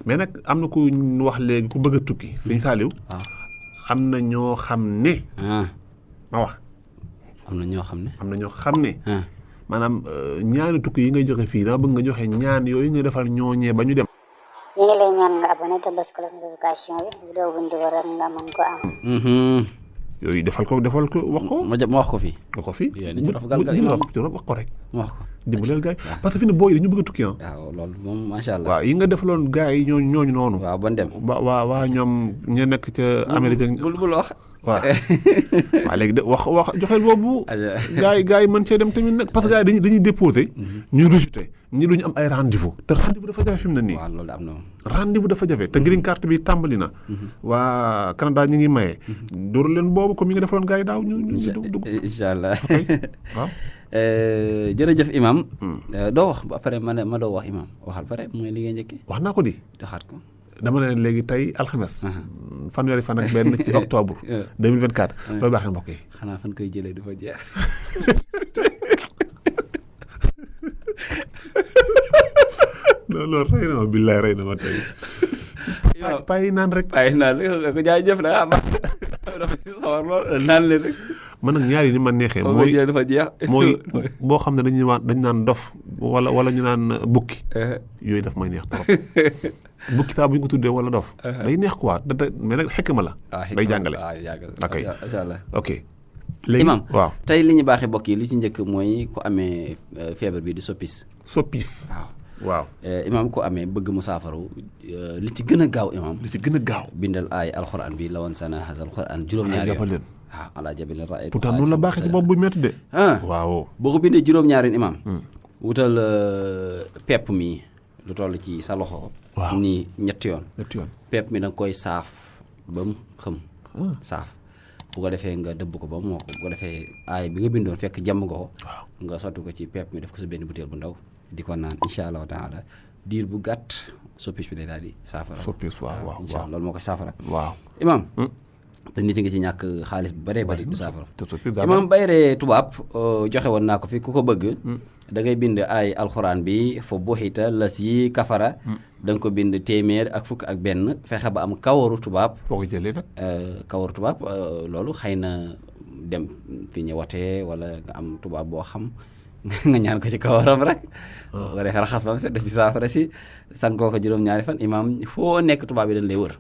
mais nag am na ku wax léegi ku bëgg a tukki Sëñ Saliou am na ñoo xam ne ma wax am na ñoo xam ne maanaam ñaani tukki yi ngay joxe fii dama bëgg nga joxe ñaan yooyu nga defal ñooñee ba ñu dem. ñu ngi lay ñaan nga abonné te bës cloche notification bi vidéo bu ñu dugal rek nga mën ko am. yooyu defal ko wax ko. ma wax ko fii. wax ko fii wax ko rek. ma wax ko dimbaleel gars yi parce que fi ne booy dañu bëgg a tukki waaw loolu moom macha allah. waaw yi nga defaloon gars yi ñooñu noonu. waaw ban dem. waa ñoom ña nekk ca Amérique. bul wax. waaw léegi de wax joxeel boobu. gars yi mën cee dem tamit nag parce que gars yi dañuy déposé. ñu rejeté ñi duñu am ay rendez-vous te rendez-vous dafa jafe fi mu ne nii. waaw loolu am na rendez-vous dafa jafe te green card bi tàmbali na. waa Canada ñu ngi maye. dóor leen boobu comme yi nga defaloon gars yi daaw ñu dugg. incha allah waaw. jërëjëf imam. doo wax ba pare ma doo wax imam waxal pare mooy li ngay njëkkee. wax naa ko di. doxaat ko. dama ne léegi tey alxames. fanweeri fan ak benn ci octobre. 2024. loolu baaxee mbokk yi. xanaa fan koy jëlee du fa jeex. loolu rey na ma billaay rey na ma tey. pay naan rek. ko jaajëf na dafa ci sawar lool naan leen rek. man nag ñaar yi ni ma neexee. dafa jeex. mooy boo xam ne dañ naan dof wala ñu naan bukki. yooyu daf may neex trop. bukki saa bu ñu ko tuddee wala dof. day neex quoi mais nag xekk ma la. day jàngale. ok macha allah ok. léegi imam waaw tey li ñu baaxee bokk yi li ci njëkk mooy ku amee feebar bi di soppis. waaw imam ku amee bëgg mu saafaru li ci gën a gaaw imam. li ci gën a gaaw. bindal ay alxuraan bi lawan sana hasal alxuraan juróom-ñaari yoon. ala jabalin ra'aytu pourtant noonu la baaxee ci bopp bu métti de. waaw boo ko bindee juróom-ñaari imam. wutal pepp mi lu toll ci sa loxo. waaw nii ñetti yoon. pepp mi da nga koy saaf ba mu xëm. saaf bu ko defee nga dëbb ko ba mu moo ko bu ko defee aay bi nga bindoon fekk jàmm nga ko. nga sotti ko ci pepp mi def ko sa benn butéel bu ndaw di ko naan incha allahu taala diir bu gàtt soppis bi day daal di saafara. soppis waaw incha allah loolu moo koy saafara. waaw imam te nit nga ci ñàkk xaalis bu bëree bëri du saafara. imam Bayre tubaab joxe woon naa ko fi ku ko bëgg. da ngay bind ay alxuraan bi fa buxita las yi kafara. da nga ko bind téeméer ak fukk ak benn fexe ba am kawaru tubaab. foo ko jëlee nag. kawaru tubaab loolu xëy na dem fi ñu watee wala nga am tubaab boo xam nga ñaan ko ci kawaram rek. boo ko defee raxas ba mu set def ci saafara si sangoo ko juróom-ñaari fan imam foo nekk tubaab yi dañ lay wër.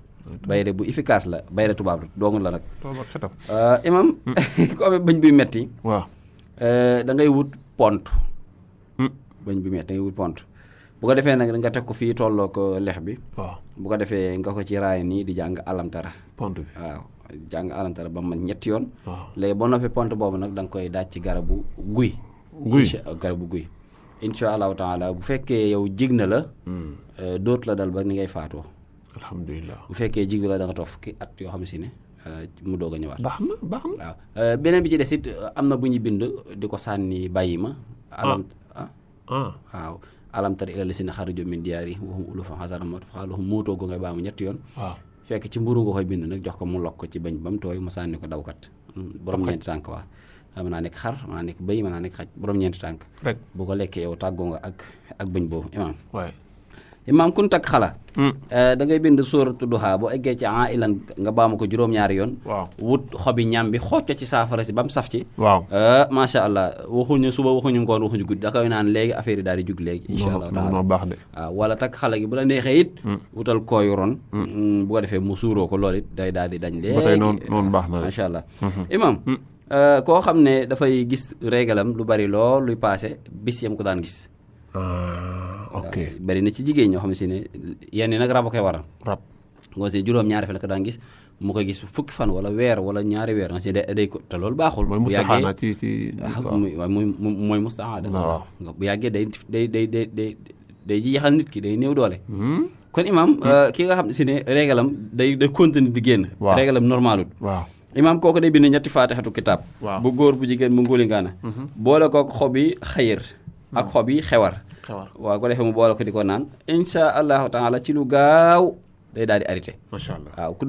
bayre bu efficace la bayre tubaab rek doongu la nag. imam ku amee bëñ buy metti. waaw da ngay wut pont. bëñ bi metti da ngay wut pont. bu ko defee nag nga teg ko fii tolloo ko lex bi. waaw bu ko defee nga ko ci raay nii di jàng alamtara. pont bi waaw jàng alamtara ba mu mat ñetti yoon. waaw léegi boo noppee pont boobu nag da nga koy daaj ci garabu guy. garabu guy. incha allahu taala bu fekkee yow jig na la. dootu la dal ba ni ngay faatoo. alhamdulilah bu fekkee jig la da nga toog fukki at yoo xam si ne mu doog a ñëwaat. baax na waaw beneen bi ci des it am na bu ñu bind di ko sànni bàyyi ma. waaw alam tara ila lasina xaraju min diyaari wa hum ulufun hazaral mawt fa qaalu muutoo go ngay baamu ñetti yoon. waaw fekk ci mburu nga koy bind nag jox ko mu lokk ko ci bañ ba mu tooy mu sànni ko dawkat. borom ñeenti tànk waa mën naa nekk xar mën naa nekk bëy mën naa nekk xaj borom ñeenti tànk. rek bu ko lekkee yow tàggoo nga ak bëñ boobu imaam. waay imaam kun takk xala. da ngay bind sóoratu duha boo eggee ci ilan nga baamu ko juróom-ñaari yoon. waaw wut xobi ñam bi xooj ko ci saafara si ba mu saf ci. waaw macha allah waxuñu suba waxuñu ngoon waxuñu guddi da koy naan léegi affaire yi daal di jug léegi. incha allah non baax de. waaw wala takk xala gi bu la neexee it. wutal kooyu ron. bu ko defee mu suuroo ko loolu it day daal di dañ léegi. ba tey noonu baax na macha allah. imaam koo xam ne dafay gis régalam lu bari lool luy paase bis yam ko daan gis. ok bari na ci jigéen ñoo xam si ne yenn nag rab a koy waral. rab nga si juróom-ñaari fan la ko daan gis mu koy gis fukki fan wala weer wala ñaari weer nga si day ko te loolu baaxul. mooy mustaxaana ci mooy mustaxaana. waaw bu yàggee day jeexal nit ki day néew doole. kon imam ki nga xam si ne régalam day continuer di génn. waaw régalam normalut. waaw imaam kooku day bind ñetti faatixatu kitaab. waaw bu góor bu jigéen bu ngóoli ngaana. boole kooku xobi xayir ak xobi xewar. waaw ko defee mu boole ko di ko naan insha allahu taala ci lu gaaw day daal di arrêté. macha allah waaw ku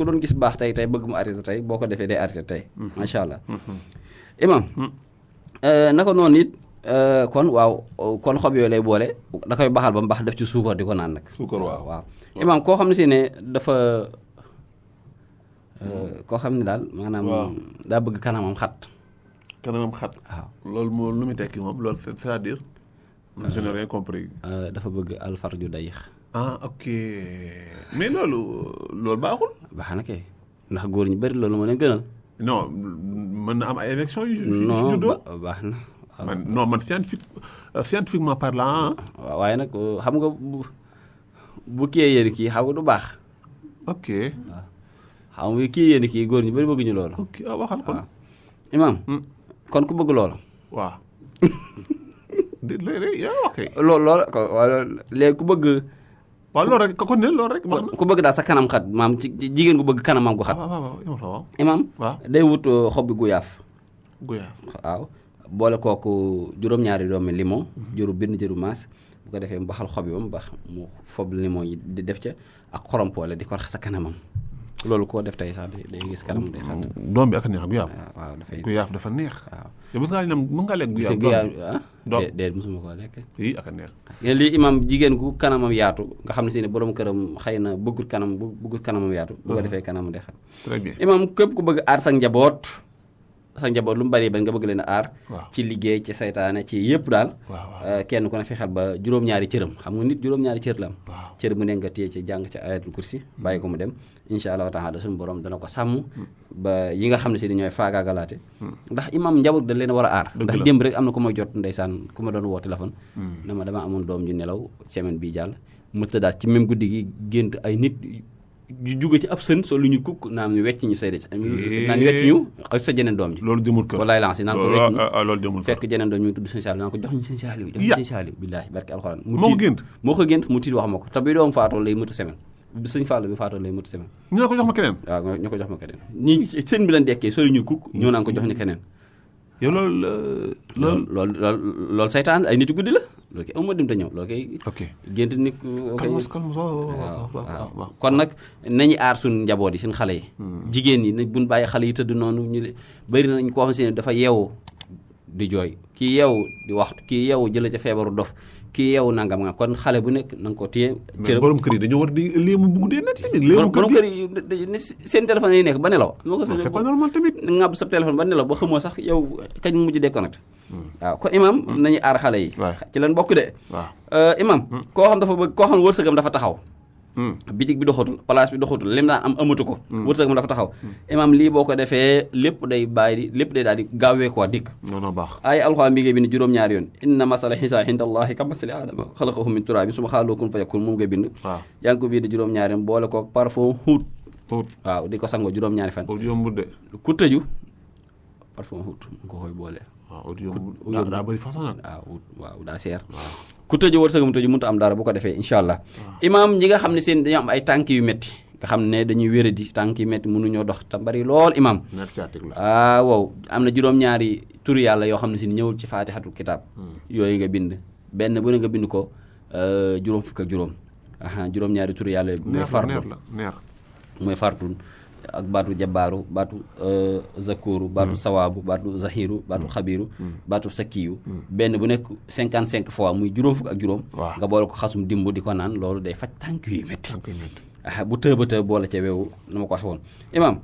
doon gis baax tey bëgg mu arrêté tey boo ko defee day arrêté tey. macha allah. imam naka noonu it kon waaw kon xob yooyu lay boole da koy baxal ba mu baax def ci suukar di ko naan nag. suukar waaw imaam koo xam ne si ne dafa koo xam ne daal maanaam daa bëgg kanamam xat. waaw loolu moo lu muy tekki moom loolu c'est-à-dire. je n'ai rien compris. dafa bëgg alfarju dayix. ok mais loolu baaxul. baax na kay ndax góor ñi bëri loolu moo leen gënal. non mën na am ay élections yu juddoo. baax na. man scientifiquement parlant. waaw waaye nag xam nga bu kii yéen kii xam nga du baax. ok. waaw xam nga kii yéen kii góor ñi bëri bëgguñu loolu. ok waxal kon. imaam. kon ku bëgg loolu. waaw. léegi ok. loolu léegi ku bëgg. waaw loolu rek kon ne loolu rek. ku bëgg daal sa kanam xat maam ci jigéen gu bëgg kanamam gu xat. waaw imaam. day wut xob bi guyaaf. waaw. boole kooku juróom-ñaari doomi limon. jëru bind jëru maas bu ko defee mu baxal xob yi ba mu baax mu fob limon yi di def ca ak xorompoole di ko rax sa kanamam. loolu koo def tey sax day gis kanam day xat. doom bi ak a neex guyaaf. waaw dafay guyaaf dafa neex. waaw yow mos ngaa lekk guyaaf. doom déedéet mosuma koo lekk. oui ak a neex. lii imaam jigéen gu kanamam yaatu nga xam ne si ne borom këram xëy na bëggut kanamam yaatu. bu ko defee kanamam day xat. très bien imaam képp ku bëgg aar sa njaboot lu mu bari ba nga bëgg leen a aar. waaw ci liggéey ci saytaane ci yëpp daal. kenn ku ne fexeel ba juróom-ñaari cëram xam nga nit juróom-ñaari cër la am. cër bu ne nga téye ci jàng ci ayatul kursi bàyyi ko mu dem incha allah taala suñu borom dana ko sàmm ba yi nga xam ne si ñooy faagaagalaate. ndax imaam njaboot da leen war a aar. ndax démb rek am na ku ma jot ndeysaan ku ma doon woo téléphone. ne ma dama amoon doom ju nelaw semaine bii jàll mu tëddaat ci même guddi gi gént ay nit yu jóge ci ab sën soo lu ñu kukk naan ñu wecc ñu say de naan ñu wecc ñu sa jeneen doom ji. loolu jëmul kër wallaay lancé naan ko wecc ñu loolu jëmul kër fekk jeneen doom ñu ngi tudd sëñ Saaliw naan ko jox ñu sëñ Saaliw billaahi barke alxuraan moo ko gént mu tiit wax ma ko te bi doom faatoo lay mëtu semaine bi sëñ Fallu bi faatoo lay mëtu semaine. ñu ne ko jox ma keneen. waaw ñu ko jox ma keneen ñi sën bi lañ dekkee soo ñu kukk ñoo naan ko jox ñu keneen. yow loolu saytaan ay nit yu guddi la loolu kay amuma dim te ñëw loolu kay. ok gént nit kalmas waaw kon nag nañu aar suñu njaboot yi suñu xale yi. jigéen ñi buñ bàyyi xale yi tëdd noonu ñu bëri nañ koo xam si ne dafa yeewu di jooy kii yeewu di waxtu kii yeewu jële ca feebaru dof kii yeewu nangam nga kon xale bu nekk na nga ko téye. mais borom kër yi dañoo war di léemu bugg dee net borom kër yi seen téléphone yi nekk ba nelaw. c'est pas normal tamit. ngàbb sa téléphone ba nelaw ba xamoo sax yow kañ mujj déconnecté. waaw kon imam nañu aar xale yi. ci leen bokk de. waaw imam koo xam dafa bëgg koo xam wërsëgam dafa taxaw. bitig bi doxatul place bi doxatul lim daan am amatu ko. wërsëgam dafa taxaw. imam lii boo ko defee lépp day daal di gaawee ko dikk. non baax ay alxuraan bi ngay bind juróom-ñaari yoon inna masala xiisa inda allahi ka masali aadama xalaqahu min turaabin suma xaaloo kun fa yakun moom ngay bind. yaa ngi ko bind juróom-ñaari yoon boole ko parfum xuut. waaw di ko sangoo juróom-ñaari fan. ku tëju parfum xuut nga ko koy boole. waaw daa bëri façon nag. waaw daa seer. ku tëju wërsëgam tëju mënut a am dara bu ko defee incha allah. imaam ñi nga xam ne seen dañoo am ay tànk yu métti nga xam ne dañuy wéradi tànk yu métti mënuñoo dox te bari lool imaam. waaw am na juróom-ñaari turu yàlla yoo xam ne si ñëwul ci faatixatul kitaab. yooyu nga bind benn bu ne nga bind ko juróom fukk ak juróom. juróom-ñaari turu yàlla. mooy fartun ak baatu jabaaru baatu zakooru baatu sawaabu baatu zahiru baatu xabiru baatu sakkiyu benn bu nekk 55 fois muy juróom fukk ak juróom nga boole ko xasum dimb di ko naan loolu day faj tànk yu métti bu tëba tëb boole ca weewu na ma ko wax woon imam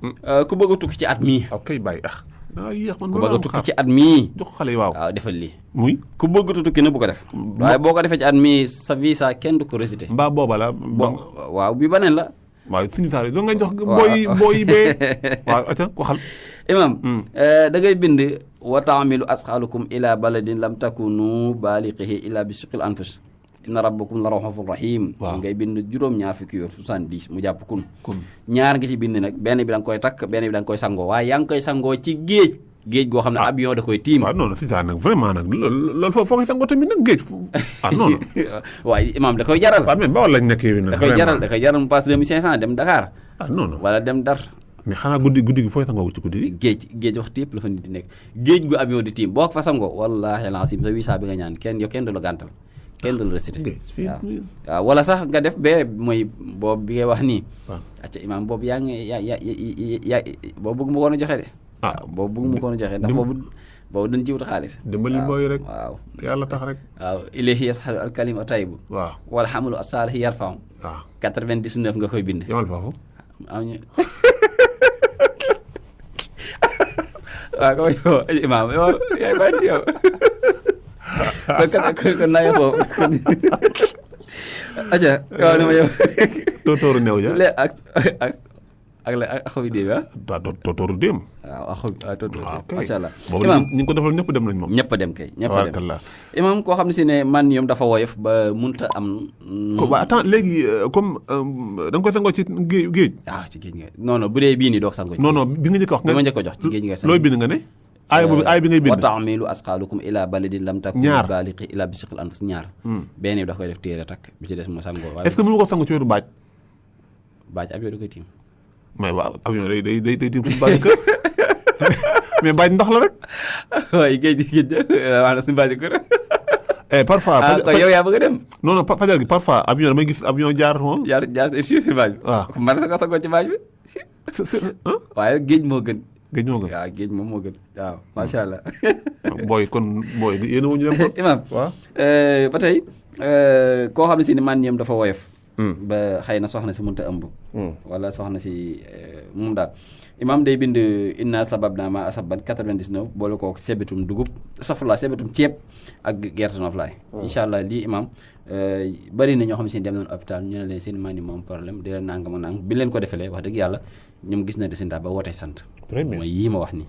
ku bëgg a tukki ci at mii ku bëgg a tukki ci at mii jox xale yi waaw defal lii muy ku bëgg a tukki na bu ko def waaye boo ko defee ci at mii sa visa kenn du ko récité mbaa booba la waaw bi baneen la waaw suñu saal yi doo nga jox booy bee waaw ata waxal imam da ngay bind wa taamilu asxaalukum ila baladin lam takunu baaliqihi ila bi suqil anfus inna rabbakum la rahmanur rahim ngay bind juróom-ñaar fukki yoon 70 mu jàpp kun ñaar nga ci bind nag benn bi da nga koy takk benn bi da nga koy sangoo waaye yaa ngi koy sangoo ci géej goo xam ne avion da koy tiim. waaw non si ça nag vraiment nag loolu foo koy sangoo tamit nag géej non waaye imaam da koy jaral. waaw mais bawal lañ nekkee nag. da koy jaral mu passe 2500 dem Dakar. non wala dem Dar. mais xanaa guddi gi fooy sangoo ci guddi gi. géej waxtu yëpp la fa nit di nekk géej gu avion di tiim boo ko fa sangoo wallaahi laasim sa visa bi nga ñaan kenn du la gàntal kenn du la récité. waaw wala sax nga def bee mooy boobu bi ngay wax nii. waaw acca imaam boobu yaa boobu bëgg ma koon a joxe de. boobu bëgg ma koon a joxe ndax boobu boobu dañ ci wut xaalis dimbali booy rek waaw yàlla tax rek waaw ilayhi yasxalu al kalimu tayyibu waaw wal xamalu as-saalih yarfa'u waaw 99 nga koy bind yamal foofu am ñu waaw ko yow imaam yow yaay bàyyi yow kon naa yow aja yow ne ma yow tóotóoru néew ja ak xobi déem tóotóoru déem waaw tóotóoru déem macha allah boobu ñu ko defal ñëpp dem nañ moom ñëpp a dem kay ñëpp a dem imaam koo xam ne si ne man ñoom dafa woyof ba munta am ko ba attends léegi comme da nga koy sangoo ci géej waaw ci géej nga non bu dee bii nii doog sangoo ci non bi nga njëkk wax nga ma njëkk ko jox ci géej nga looy bind nga ne aay bi ngay bind wa ta'milu asqalukum ila baladin lam takunu balighi ila bi shiqil anfus ñaar benn bi daf koy def téere takk bi ci des moo sangoo est-ce que mënu ko sangu ci wetu baaj avion da koy tiim mais waaw avion day tiim suñu baaj kër mais baaj ndox la rek waaye géej wax na suñu baaj kër parfois yow yaa bëgg a dem non fajar gi parfois avion damay gis avion jaar moom jaar si baaj bi waaw man sa ko sangoo ci baaj bi waaye géej moo gën géej moo gën waaw géej moom moo gën waaw macha allah booy yéen a wuñu dem ko imaam waaw ba tey koo xam ne si ne man ñoom dafa woyof ba xëy na soxna si mënta ëmb wala soxna si moom daal imaam day bind inna sababna ma asaban 99 boole koo sebetum dugub sebetum ceeb ak gerte noflaay incha allah lii imaam bari na ñoo xam ne si dem nañ hôpital ñu ne leen seen man ni moom problème di leen nangam a nang bi leen ko defelee wax dëgg yàlla ñoom gis na résultat ba wootee sant mooy yii ma wax nii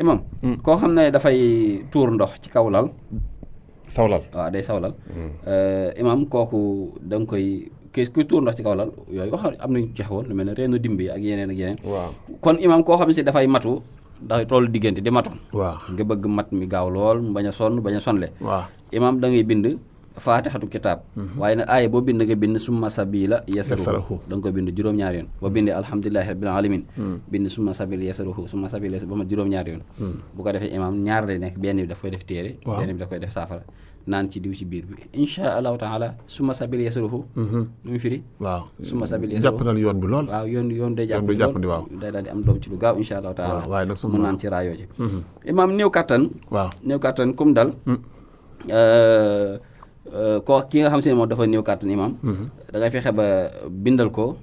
imaam koo xam ne dafay tuur ndox ci kaw lal sawlal waaw day sawlal imaam kooku da nga koy kuy tuur ndox ci kaw lal yooyu wax am nañu joxe woon lu mel ne reenu dimbi ak yeneen waaw kon imaam koo xam ne si dafay matu dafay toll diggante di matu waaw nga bëgg mat mi gaaw lool mu bañ a sonn bañ a sonle waaw imaam da ngay bind faatixatu kitaab waaye nag aaya boo bind nga bind summa sabila yasaruhu da nga ko bind juróom-ñaari yoon boo bindee alhamdulilahi rabbil alamin bind summa sabila yasaruhu ba ma juróom-ñaari yoon bu ko defee imaam ñaar lay nekk benn bi daf koy def téere benn bi daf koy def saafara naan ci diw ci biir bi insha allahu taala summa sabila yasaruhu lu mu firi waaw summa sabila yasaruhu jàppandal yoon bi lool waaw yoon day jàppandi waaw day daal di am doom ci lu gaaw insha allahu taala waaye nag mu naan ci raayoo ci imaam néew kattan comme dal ki nga xam si ne moom dafa néew kàttan imaam da ngay fexe ba bindal ko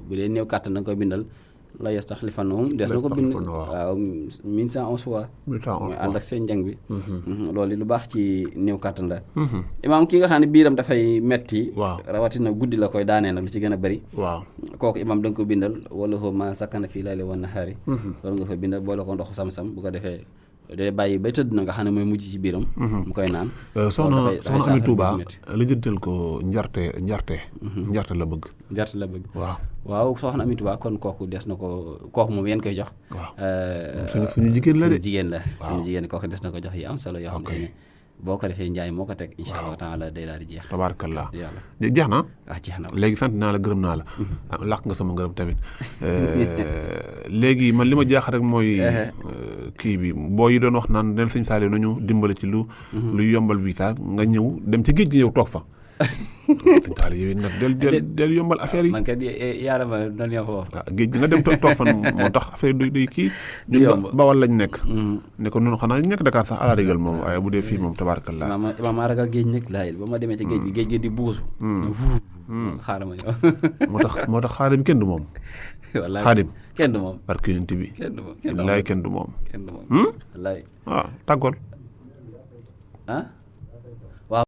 bu dee néew kàttan da nga koy bindal la yastaxlifannahum des na ko bind waaw 1111 fois mooy ànd ak seen njàng bi loolu lu baax ci néew kàttan la imaam ki nga xam ne biiram dafay metti rawatina guddi la koy daanee nag lu ci gën a bëri waaw kooku imaam da nga ko bindal wala hoo ma sakkana fii layli wan nahaari loolu nga koy bindal boole ko ndoxu sam-sam bu ko defee day bàyyi bay tëdd na nga xam ne mooy mujj ci biiram mu koy naan soxna Ami Touba la jëntal ko njarte la bëgg waaw soxna Ami Touba kon kooku des na ko kooku moom yéen koy jox waaw suñu jigéen la de suñu jigéen kooku des na ko jox yi am solo yoo xam ne boo ko defee njaay moo ko teg incha allah taala day daal di jeex tabaarakallah yàlla jeex na jeex na léegi sant naa la gërëm naa la làq nga sama ngërëm tamit léegi man li ma jaax rek mooy kii bi boo yi doon wax naan leen sëñ Saliou nañu dimbale ci lu yombal visa nga ñëw dem ci géej gi yow toog fa sëñ Saliou yow nag del yombal affaire yi man kat yaarama doon yom foofu géej gi nga dem toog fa moo tax affaire day kii ñun bawal lañ nekk ne ko noonu xanaa ñu nekk Dakar sax ala régal moom waaye bu dee fii moom tabaarakallah imaam maa ragal géej nag laay ba ma demee ci géej gi di buusu xaaral ma ñëw moo tax xaadim kenn du moom wallaay xaadim kenn du moom barke yonent bi kenn du moom wallaay kenn du moom wallaay waaw tàggool